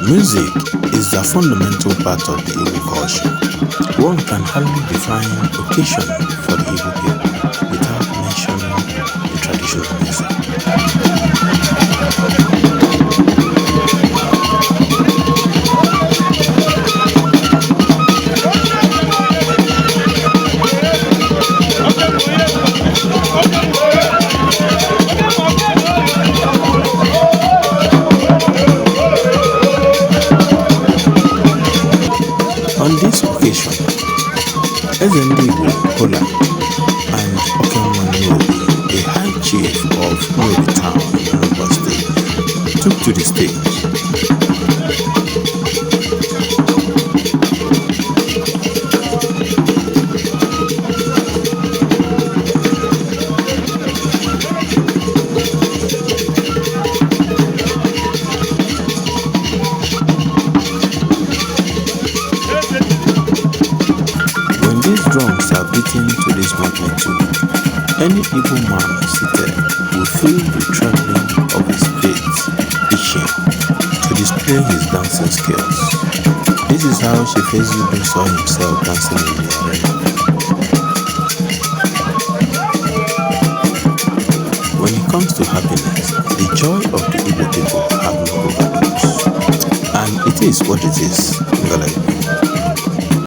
Music is a fundamental part of the Igbo culture. One can hardly define occasion for the Igbo people without mentioning the traditional music. On this occasion, Eze Ndị Igbo Holland and Okenwa Nnobi, the High Chief of Nnobi Town in Anambra State, took to the stage. When these drums are beaten to this magnitude, any Igbo man seated will feel the trembling of his feet itching to display his dancing skills. This is how Chief Ezeudo saw himself dancing in the arena. When it comes to happiness, the joy of the Igbo people have no overdose. And it is what it is, Ngala Igbo.